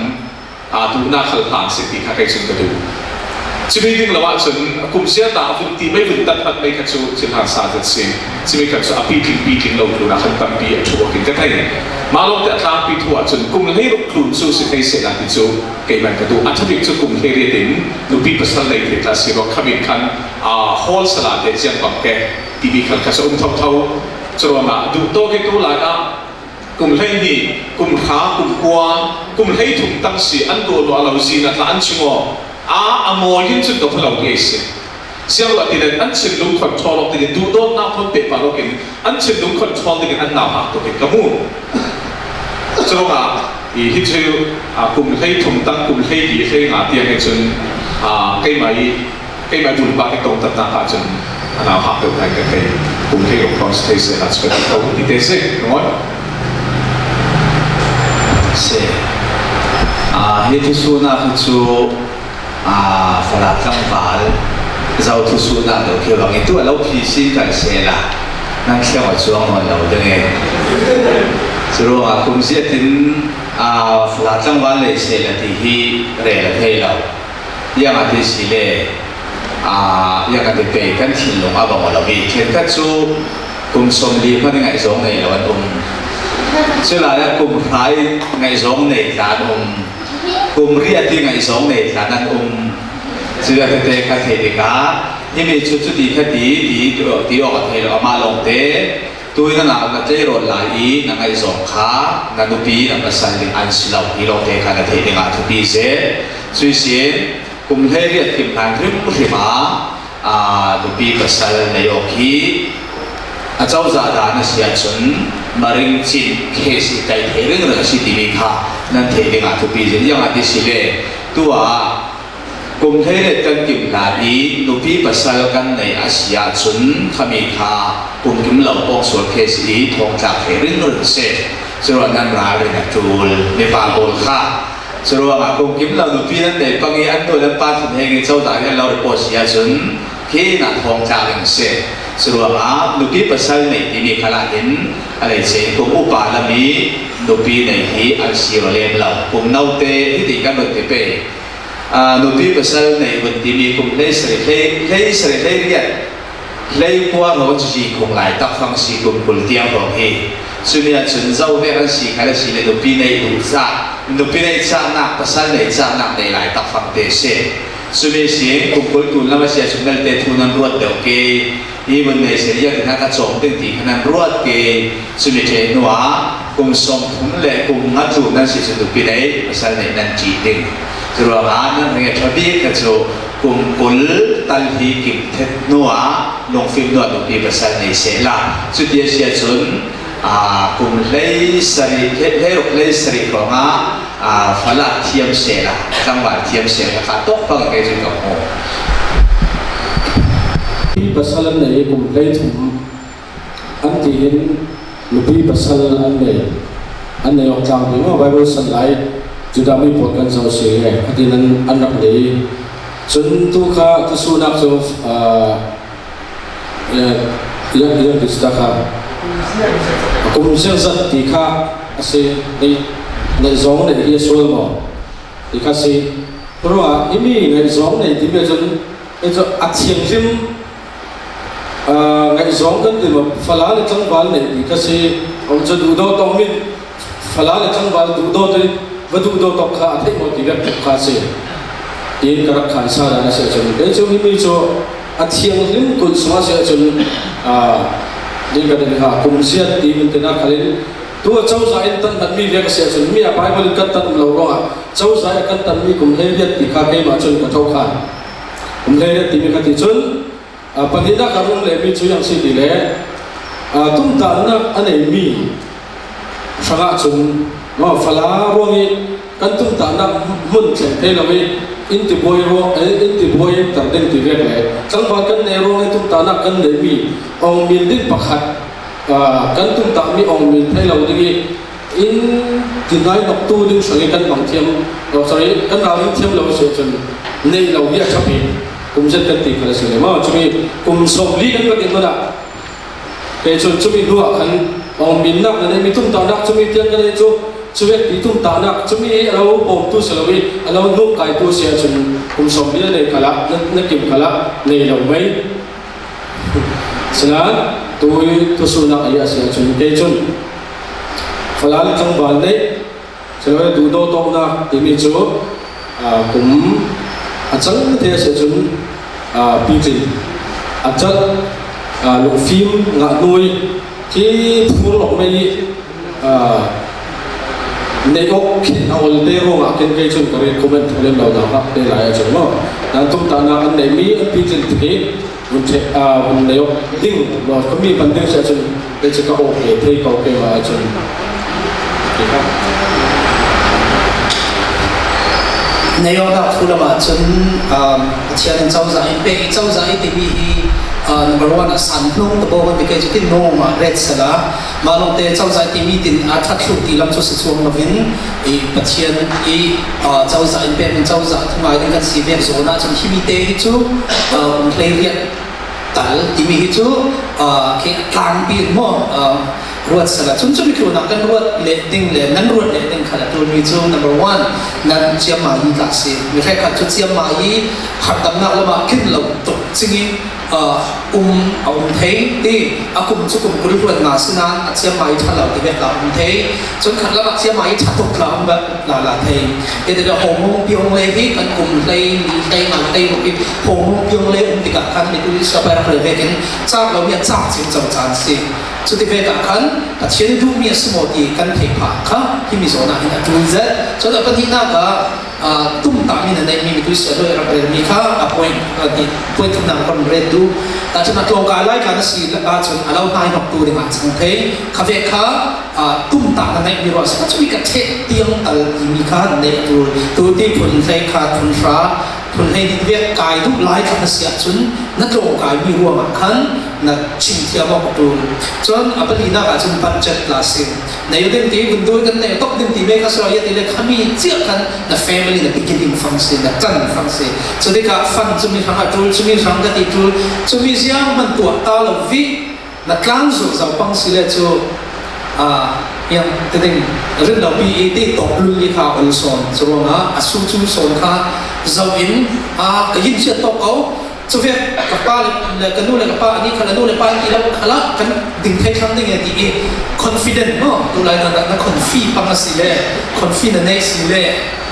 aa, duhnak khal hlan seh ti kha kei cun ka duh. Cumi ding lo ahcun kum siat ah vun ti mai, vun tat hmat mai kha cu thil hlan sa zet si. Cumi kha cu a pitling, pitling lo tlunah khan tampi a ṭhu awkin ka thei. Mah lawngte a tlangpi thu ahcun kum hleiruk tlun cu si thei sehla ti cu keimah ka duh. A ṭha bik cu kum hleiriat in nupi pasal nei thei tla si ruang kha min khan, aa, hawl sala te ciang bang ke timi khal kha cu um thotho. Curuangah duh tawk i tu lai ah kum hleihnih, kum hra, kum kua, kum hleithum tang si an dawh luah lo zina tla an chim aw. Aa, a mawi in cun ka hmu lo ti a si. Siangruah ti le an thinlung control awk dingin, duhdawtnak thawn pehpar awkin an thinlung control dingin an nauhak tukin ka hmu. Curuangah i hi cu, aa, kum hleithum tang, kum hleili, hleinga tiang hi cun, aa, keimah i, keimah i bulpak i tongtatnak ahcun a nauhak deuh ngai ka thei. Kum hleiruk hrawng si thei sehla cu ka duh ko ti te si, ka ngawi. Si. Aa, hi thusuhnak hi cu, aa, Falam tlangval zo thusuhnak deuh khi bang i tu a lo phi sin kal sehla nan thliang aw cuang nawn lo ding e. Curuangah kum ziat in, aa, Falam tlangval lei sehla ti hi rel a thei lo. Ziangah ti si le, aa, ziangah ti pei kan thinlung a bang aw lo i, khenkhat cu kum sawmli hmanh i ngaihzawng nei lo an um. Culai ah kum hra i ngaihzawng nei tla an um. Kum riat i ngaihzawng nei tla an um. Cuih tete kha theih tikah, himi cu cuti kha ti, ti, ti awk a thei lo, amah lawngte tu i na nak na tleirawl lai i na ngaihzawng kha na nupi, na pasal ding an si lo, hi lawngte kha na theih dingah thupi seh. Cuih sin, kum hleiriat kim hlan hrimhrim ah, aa, nupi pasal nei awk hi a cozah dan a si ahcun maring cin case i kai thei ringring a si timi kha nan theih dingah thupi zin. Ziangah ti si le, tu ah kum hleiriat kan kim hlan i nupi pasal kan nei a si ahcun khami kha kum kim lo pawngsual case i thawngtlak thei ringring si. Curuangah nan ralrin a ṭul mipa pawl kha, curuangah kum kim lo nupi nan nei pang i an nu le an pa thinheng i cozah hi an lo report si ahcun khi na thawngtlak in si. Curuangah nupi pasal nei timi khalah hin a lei cei kum upa lam i nupi nei hi an si rawlem lo. Kum note hiti kan run ti pei. Aa, nupi pasal nei hun timi kum hleisarih, hlei, hleisarih, hleiriat, hleikua hrawng cu hi khung lai takfang si, kum kul tiang hrawng hi. Cumi ahcun zo vek an si kha le si le nupi nei hun ca, nupi nei cahnak, pasal nei cahnak nei lai takfang te si. Cumi si kum kul tlun lam a si ahcun nalte thu nan ruat deuh ke. Hi vun nei si, ziah ti hna ka cawng ding ti kha nan ruat ke. Cumi ṭheh hnuah kum sawmthum le kum nga tlun nan si cu nupi nei pasal nei nan ṭih ding. Curuangah nan ring a ṭha bik kha cu kum kul tal hi kim thet hnuah, lungfim hnuah nupi pasal nei sehla. Cuti a si ahcun, aa, kum hleisarih, hlei, hleiruk hleisarih hrawngah, aa, fala thiam sehla, tlangval thiam sehla kha tawk pang kei cu ka hmu. Nupi pasal an nei i kum hleithum an ti in nupi pasal an nei, an nei awk tlangpi maw? Bible san lai Judah mi pawl kan zoh si le, a tin an, an rak nei. Cun tu kha thusuhnak cu, aa, eh, yang, yang Krista kha a kum ziangzat ti kha a si, nei, nei zong nei hi a sual maw? Ti kha si. Ruah, himi ngaihzawng nei timi ahcun, hi cu a thianghlim, aa, ngaihzawng kan ti maw, fala le tlangval nei ti kha si, a cu duhdaw tawk mi, fala le tlangval duhdaw te, va duhdaw tawk kha a theih maw ti vek tuk kha si. Tiin ka rak khan sa dan a si ahcun, kei cu himi cu a thianghlim kulh sungah si ahcun, aa, din ka din ha, kum ziat ti min te nak khalin, tu a cozah in tan hmanmi vek a si ahcun, mi a Bible in kan tan um lo ruangah, cozah a kan tanmi kum hleiriat ti kha keimah cun ka ṭhokhan. Kum hleiriat timi kha ti cun, aa, pahnihnak a rum lehmi cu yang si ti le, aa, tumtahnak a neimi, Hrangah cun, maw, fala ruang i kan tumtahnak hmun thleng thei lo i, in tibuai ruang, eh, in tibuai tar ding ti vek le, tlangval kan nei ruang i tumtahnak kan neihmi awngmin ding pakhat, ah, kan tumtahmi awngmin thei lo ding i, in tinainoktu ding hrang i kan bang thiam, oh, sorry, kan rau ding thiam lo si ahcun, neih lo hi a ṭha bik, kum zet kan ti kha a si le maw, cumi kum sawmli kan rak in hmanh ah, kei cun cumi hnu ah khan awngminnak na neihmi tumtahnak cumi tiang ka nei cu, cuvek ti tumtahnak cumi hi a lo bawmtu si lo i, a lo hnuk kaitu si ahcun kum sawmli na nei khalah, na, na kim khalah nei lo mei. Sinain tu i thusuhnak a si ahcun kei cun fala le tlangval neih, Cun duhdawtawknak timi cu, aa, kum a cang te a si ahcun, aa, pitlin a ṭalh, aa, lungfim ngah hnu i khi phur awk mei i, aa, neih awk khi a ol te ruangah khin kei cun ka recommend thawlem lo nak te lai ahcun maw? Nan tumtahnak an neihmi an pitlin tik i, Vun ṭhe-, aa, vun nei awk ding, law, ka mi hman ding si ahcun, kei cu ka awk ve thei ko, keimah ahcun. Ti kha. Nei awknak thu lam ahcun, aa, Pathian in cozah in pek i, cozah i timi hi, aa, number one a san hnung te pawl kan ti, kei cu tin hnung ah ret sala, mah lawngte cozah i timi tin a ṭhat thluh ti lam cu si chuang lo in, i Pathian i, aa, cozah in pek in cozah thungai ding kan si vek zawn ahcun himi te hi cu, aa, kum hleiriat tal timi hi cu, aa, khi a tlangpi in maw, aa, ruat sala. Cun cumi tlunah kan ruat leh ding le nan ruat leh ding kha a ṭulmi cu number one, nan ciammai tla si. Mi hrekkhat cu ciammai harhdamnak lamah tlin lo tuk cing i, aa, um a um thei ti, a kum cu kum kul hluan nga si nain a ciammai ṭha lo ti vek a um thei. Cun khat lam ah ciammai ṭha tuk tla um bak lala thei. Hi ti le hormone piang le hi kan kum hlei, ni hlei, nga hlei ruk hi hormone piang le um tikah khan mi tu Israel rak rel vekin cak lo mi a cak cin co caan si. Cuti vek ah khan Pathian i duhmi a si maw ti kan theih phah kha himi zawn ah hin a ṭul zet. Cun a pahnihnak ah, aa, tumtahmi na neihmi mi tu Israel rak relmi kha a point, aa, ti, point thumnak kan ret duh. Tahṭhim a tlawngkai lai tla na si ahcun a lo hnai hnok tu dingah a cang thei. Kha vek kha, aa, tumtah na neihmi ruang si, ka cumi ka ṭheh tiang tal timi kha na neih a ṭul. Tuti phun hlei kha phun hra, phun hlei nih vek kai duh lai kha na si ahcun na tlawngkaimi ruangah khan na chim thiam awk a ṭul. Cun a palinak ahcun budget la si. Na yu ding ti, vun tu kan nei tok ding ti me kha sual ya ti le khami ciah khan na family na beginning fang si, na ṭan fang si. Cutikah fund cumi hrang a ṭul, cumi hrang ka ti ṭul, cumi ziang man tuah ta lo vih. Na tlang zulh zoh pang si le cu, aa, yang, tiding, rin lo pi i ti tawk lul i kha ol sawn. Curuangah a su cu sawn kha zoh in, aa, ka yin chiat tawk ko. Cu vek ka pa le, le ka nu le ka pa, ani kha le nu le pa ti lo khalah kan ding thei thlang ding e ti i confident maw? Tu lai na, na, na confi pang a si le, confi na nei si le,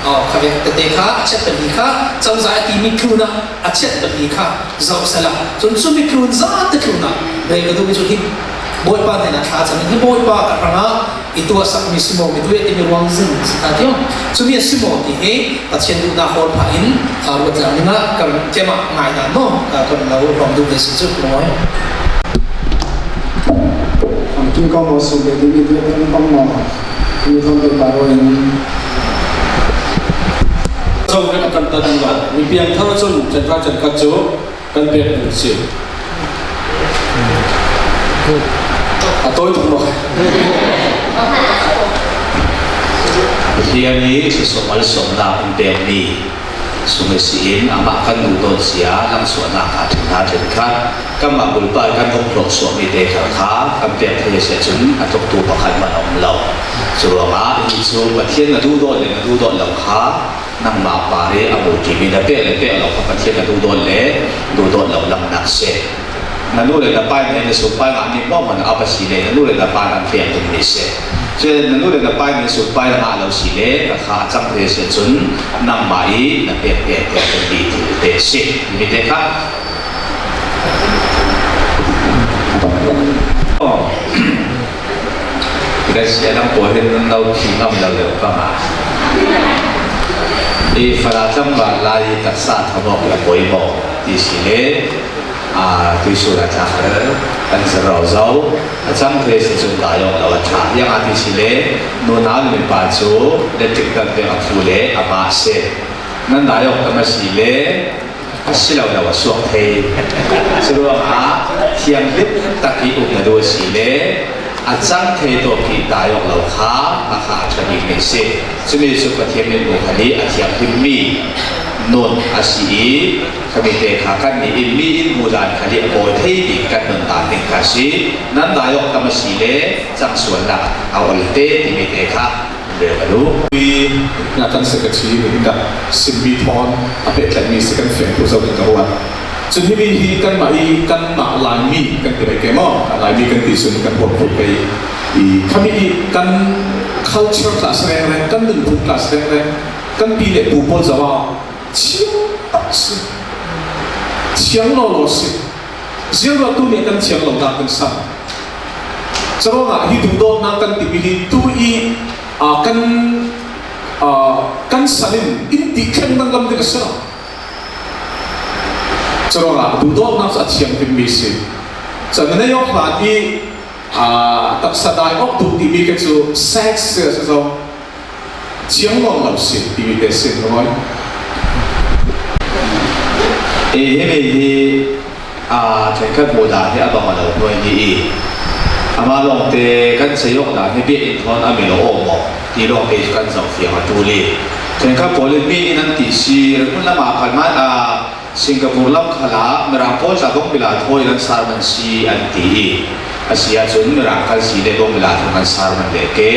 aw, kha vek tete kha, a chet pahnih kha, cozah a timi tlunah a chet pahnih kha, zoh sala. Cun cumi tlun zate tlunah rel ka duhmi cu hi Bawipa hnenah thla cang in, hi Bawipa ka hrangah i tuahsakmi si maw, mi tuah timi ruang zing si ta tiang. Cumi a si maw ti hi Pathian duhnak hawl phah in, aa, ruat tlang dingah ka run keimah ngai nan maw, aa, ka run lo hrawm duh ve si cu ka lungawi. Famkim ko maw, sum ve dingmi tuah kan pang maw? Kan i tlawm pei pah ruangin. Zo kan kan ta ding lo. Mi piangthar cun chan hra chan khat cu kan pek ding si. A tawi tuk maw? Pathian i sawsawh malsawmnak in pekmi sung ihsin amah kan duhdawn cia langsuahnak ah ṭhen hna ṭhenkhat. Kanmah bulpa i kan hawmh hlawh suahmi te khal kha kan pek thei a si ahcun a tluktu pakhat hmanh a um lo. Curuangah hi cu Pathian na duhdawn le na duhdawn lo kha nangmah par i a mu ṭimi na pek le pek lo kha Pathian na duhdawn le duhdawn lo langhnak si. Na nu le na pa nih na sumpai ngahmi hmuahhmuah a va si le na nu le na pa an pek dingmi si. Cun na nu le na pa nih sumpai na ngah lo si le ka kha a cang thei a si ahcun nangmah i na pek pek pek dingmi thil te a si. Mi te kha Gracia nang pawl hin nan lo thi ngam lo deuh pang a. I fala tlangval lai i taksa thamawk le poimaw ti si le A, tuisun a tlak kan zaro zo. A cang thei si cun dai awk lo a tlak. Ziang a ti si le, nunau le mipa cu electric kan pek a phu le a mah a si. Nan dai awk tam a si le, a si lo lo a suak thei. Curuangah thianghlim tak i um na duh a si le, a cang thei tawk i dai awk lo kha, a kha a ṭha bik mi si. Cumi cu Pathian mitmu khal i a thianghlimmi nun a si i, khami te kha kannih in mi in hmuh dan khal i a bawi thei bik kan nun dan ding kha si. Nan dai awk tam a si le, cang sualnak a ol te timi te kha rel ka duh. Ui, na kan secretary nih dah simmi thawn a pehtlaihmi si kan fiang tu zo ding ka ruat. Cun himi hi kanmah i kanmah Laimi kan ti ve ke maw? Laimi kan ti cun kan huam phut ve i khami i kan culture tla si rengreng, kan nunphung tla si rengreng, kan pi le pu pawl zoh ah thiang tak si, thiang lawlaw si. Ziang ruah tu nih kan thiang lo nak kan sang. Curuangah hi duhdawtnak kan timi hi tu i, aa, kan, aa, kan san in in ti thleng danglam ding a si lo. Curuangah duhdawtnak cu a thianghlimmi si. Cun na nei awk hlan i, aa, taksa dai awk duh timi ka cu sex si a si zo. Thiang nawn lo si timi te si, ka mawi. I himi hi, aa, ṭhenkhat hmuh dan hi a bang a lo hnuai ni i, amah lawngte kan ceih awk dan hi biakinn thawn a mi lo awm awk ti lawngte cu kan zoh fiang a ṭul i, ṭhenkhat pawl in mi in an ti si, ringhmun lamah khan hmai, aa, Singapore lam khalah Mirang pawl tla bawngmila thawi in an sermon si an ti i, a si ahcun Mirang kal si le bawngmila thawi in an sermon le ke.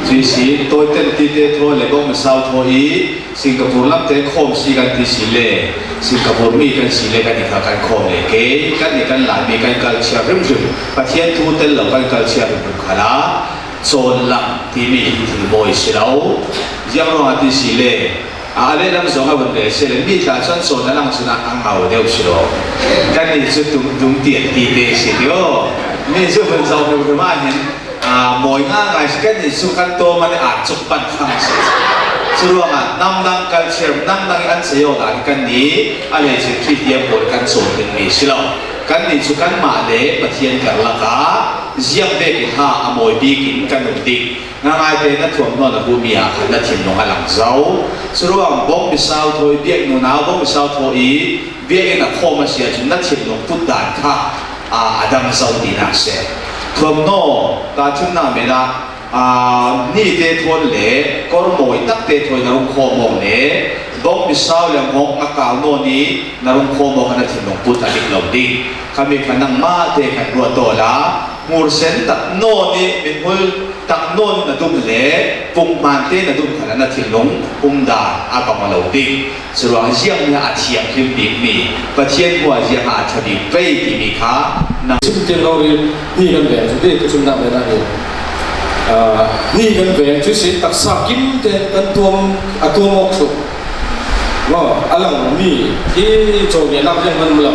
Cui si, tawi ten ti te thawi le bawngmisau thawi i, Singapore lam te khawm si kan ti si le, Singapore mi kan si le kan i kha kan khawm le ke. Kan i kan Laimi kan culture hrimhrim, Pathian thu tel lo kan culture hrimhrim khalah cawn lang timi hi thil mawi si lo. Ziang ruangah ti si le, a lehlam zong a vun ve si le, mi tla cun cawn a lang cun a ngau deuh si lo. Kannih cu tum, tum tial ti te si ti aw. Mi cu vun zong hrimhrim ah hin, aa, mawi ngaingai si, kannih cu kan tawm an i at cuk pan thlang si. Curuangah namdang culture, namdang i an ceih awk dah hi kannih a lei cu Khristian pawl kan cawn dingmi si lo. Kannih cu kanmah le Pathian karlak ah ziang vekin ha a mawi bik in kan um ding. Ngaingai te na thuamhnaw na buhmi ah khan na thinlung a lang zo. Curuang bawngmisau thawi, biak nunau bawngmisau thawi i biakinn a khawm a si ahcun na thinlung put dan kha, aa, a dang zo tinak si. Thuamhnaw, tahṭhimnak men ah, aa, ni te thawn le kawr mawi tak te thawi na rung khawm awk le bawngmisau le hmawng a kau nawn i na rung khawm awk kha na thinlung put a dik lo ding. Khami kha nangmah te khan ruat tawl a, hmursen tak nawn i mithmul tak nawn i na dum le punghman te na dum khan na thinlung um dan a bang a lo ding. Curuang ziang nih a thianghlim bikmi, Pathian hmuah ziang a ṭha bik pei timi kha nang chim tiang lo rih ni kan veng cu ti ka chimnak ve dah hi. Aa, ni kan veng cu si taksa kim te kan tuam, a tuam awk cu. Maw, a lang mi hi caw nge nak ziang man lo.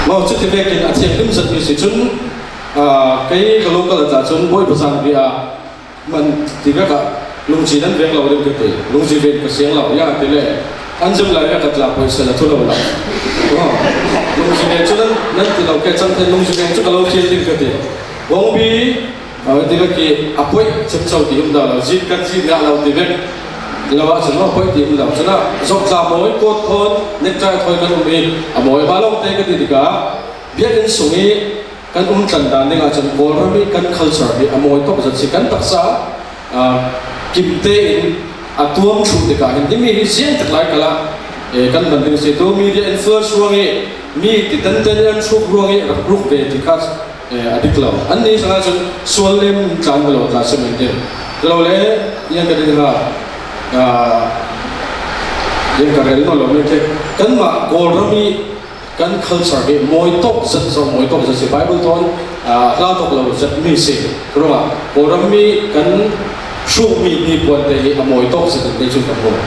Maw, cuti vekin a thianghlim zat mi si cun, aa, kei ka local a ta cun Bawi Bazan bia man ti vek ah lungci nan veng lo ding ka ti. Lungci ven ka siang lo, ya ti le an zem lai vek a tla poi sel a thu lo lo. Maw, lungci ven cu nan, nan ti lo ke cang te lungci ven cu ka lo thial ding ka ti. Wong bi A ti vek i a poih cemco ti um dah lo, zit kan zit ngah lo ti vek lo ah cun a poih ti um lo. Cun ah zok tla mawi, kawt thawn, nektai thawi kan um i a mawi. Mah lawngte ka ti tikah biakinn sung i kan um tlan dan dingah cun Kawlram i kan culture hi a mawi tawk zat si. Kan taksa, aa, kim tein a tuam thluh tikah hin himi hi ziangtik lai kal ah, eh, kan hman ding si. Tu media influence ruang i mi ti tenten i an hruk ruang i rak ruk ve ti kha eh, a dik lo. Annih hrangah cun sual lem tlan ka lo tla si men te. Ka lo le, yang ka ding ha, ah, yang ka rel nawn lo men te. Kanmah Kawlram i kan culture hi mawi tawk zat zo, mawi tawk zat si. Bible thawn, ah, hla tawk lo zat mi si. Ruangah Kawlram i kan hrukmi hnipuan te hi a mawi tawk zat in te cun ka hmuh.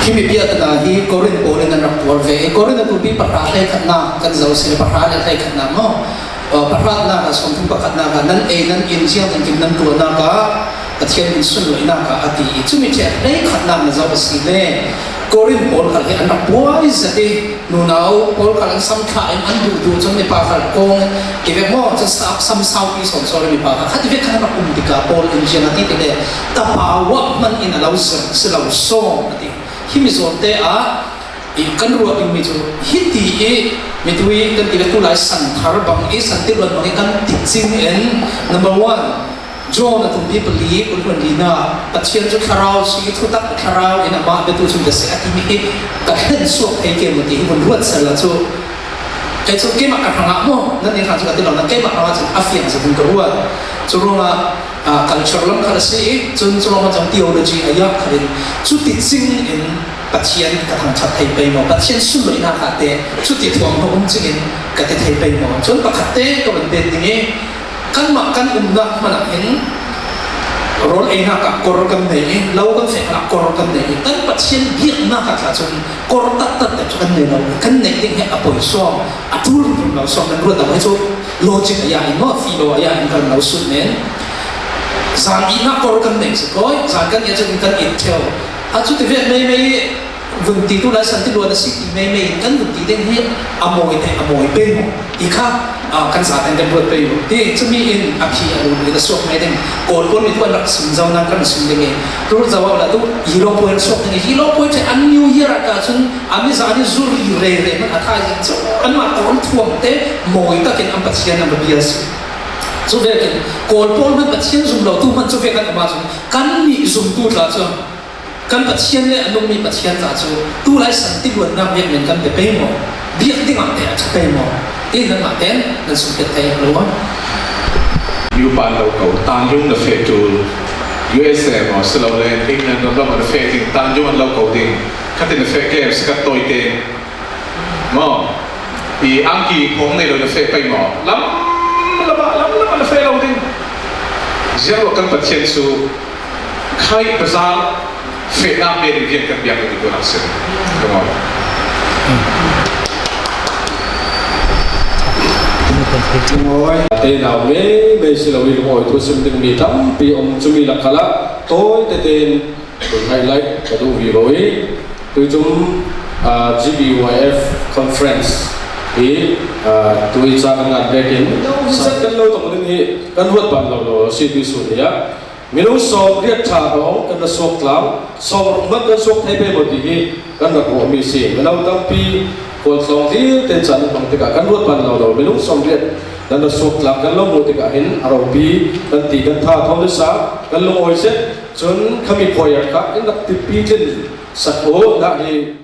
Himi biakna hi Korin pawl in an rak tuar ve. Korin a tupi pahra hleikhatnak kan zoh si le pahra le hleikhatnak maw? Aa, pahratnak ah, sawmthum pakhatnak ah, nan ei nan in ziang dingin nan tuahnak ah Pathian min sunloihnak ah a ti i, cumi ṭheh hleikhatnak na zoh a si le, Korin pawl khal hi an rak buai zet i, nunau pawl khal an sam thla in an duh duh cun mipa khal kong i vek maw, cun sa-, sam saupi sawn sawn mipa khal khat i vek khan an rak um tikah Paul in ziang a ti ti le, tapa uap hman in a lo zirh si lo sawn a ti. Himi zawnte ah i kan ruah dingmi cu hiti i mitui kan ti le, tulai san thar bang i san tiluan bang i kan ti cing in, number one, John a tumpi pali, kul hluan lina, Pathian cu thlarau si, thutak thlarau in amah biatu chung te si a timi hi ka hlen suak thei ke maw ti hi vun ruat sal la cu. Kei cu keimah ka hrangah maw, nan nih hran cu ka ti lo, nan keimah hrangah cun a fiang zet in ka ruat. Cu ruangah, ah, culture lam khat a si i, cun cu ruangah cun theology a yak khat in, cuti cing in Pathian ka thangṭhat thei pei maw, Pathian sunloihnak ah te, cuti thuam hnu um cing in ka ti thei pei maw. Cun pakhat te ka van pek ding i, kanmah kan umnak hmanh ah hin rawl einak ah kor kan nei i, lo kan feh hmanh ah kor kan nei i, kan Pathian biaknak ah tla cun kor taktak te cu kan nei lo, kan neih ding hi a poi sawm, a ṭul rum lo sawm, nan ruat lo hi cu logic a ya in maw, philo a ya in kan lo sut men. Zan ihnak kor kan nei si kawi, zan kan i cun kan it ṭheo. A cu ti ve meimei i, vun ti tu lai san ti luan a si ti meimei in kan vun ti ding hi a mawi te a mawi pei maw? Ti kha, ah, kan zaten kan ruat pei maw? Ti cumi in a phi a lu in a suak mai ding. Kawl pawl mi tu an rak sim zo nan kan sim ding i. Tu zo a la tu hi lo poi rak suak ding i. Hi lo poi te an New Year a ka cun a mi za an i zur ri re re man a thai zin cu anmah kawl thuam te mawi takin an Pathian an va bia si. Cu vekin Kawl pawl man Pathian zum lo tu man cu ve kan um ahcun kan nih zumtu tla cu kan Pathian le a nungmi Pathian tla cu tulai san ti luatnak biakmen kan pe pei maw? Biak dingah te a ṭha pei maw? Ti nanmah ten nan sungphiat thei lo. Mi upa an lo ko, tanlung na feh ṭul, U S A maw, silole England ram lam an feh ding, tanlung an lo ko ding. Khatin na feh kem si kat tawi te. Maw, i angki phawng nei lo na feh pei maw? Lam, lam, lam, lam na feh lo ding. Ziah ruah kan Pathian cu khai bazar fehnak pe ding rian kan biak ding tu nak si. Ka maw? Te nau me, me si lo i lungawi tu sim ding mi tampi om cumi lak khalah tawi tete in Tun hmaihlai ka duh vivo i, tuicum, ah, G B Y F conference hi, ah, tui ca kan ngan vekin, zat kan lo tong ding hi kan ruat pan lo lo si tui sun hi ah. Minung sawm riat ṭha hrawng kan ra suak tlang, sawm ruk hmanh kan suak thei pei maw ti hi kan rak ruahmi si. Mino tampi Kawl tlawng dil tein caan hmang tikah kan ruat pan lo lo. Minung sawm riat nan ra suak tlang kan lo hmuh tikah hin a ropi kan ti kan tha tho le sa kan lungawi zet. Cun khami khuayak kha in rak tipi tlin sak u, dah hi.